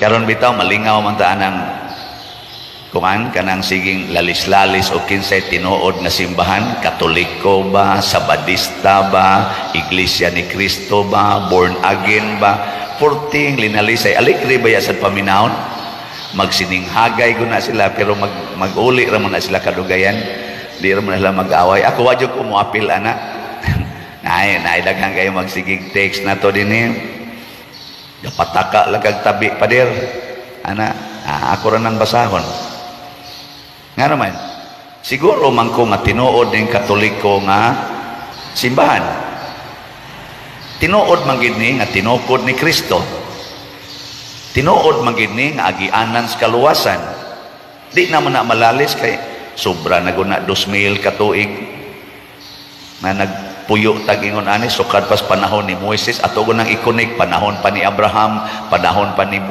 Karon bitaw malingaw man ta anang kuan, kanang siging lalis-lalis o kinsay tinuod nga simbahan, Katoliko ba, Sabadista ba, Iglesia ni Cristo ba, born again ba, purting linalisay, alikri ba ya sa paminawon, magsininghagay ko na sila, pero mag-uli ra man na sila kadugayan, di ra man sila mag-away. Ako wa jud ko moapil ana. Nay, nay daghan kayo magsigig text na to dinhi. Gapataka lang kag tabi, pader. Ana, ah, ako ra nang basahon. Nga naman, siguro man ko nga tinuod ning Katoliko nga simbahan. Tinuod man gid ni nga tinukod ni Kristo. Tinuod man gid ni nga agianan sa kaluwasan. Di naman na malalis kay sobra na guna 2,000 ka tuig na nagpuyo tag ingon ani, sukad pas panahon ni Moises ato nang i-connect panahon pa ni Abraham, panahon pa ni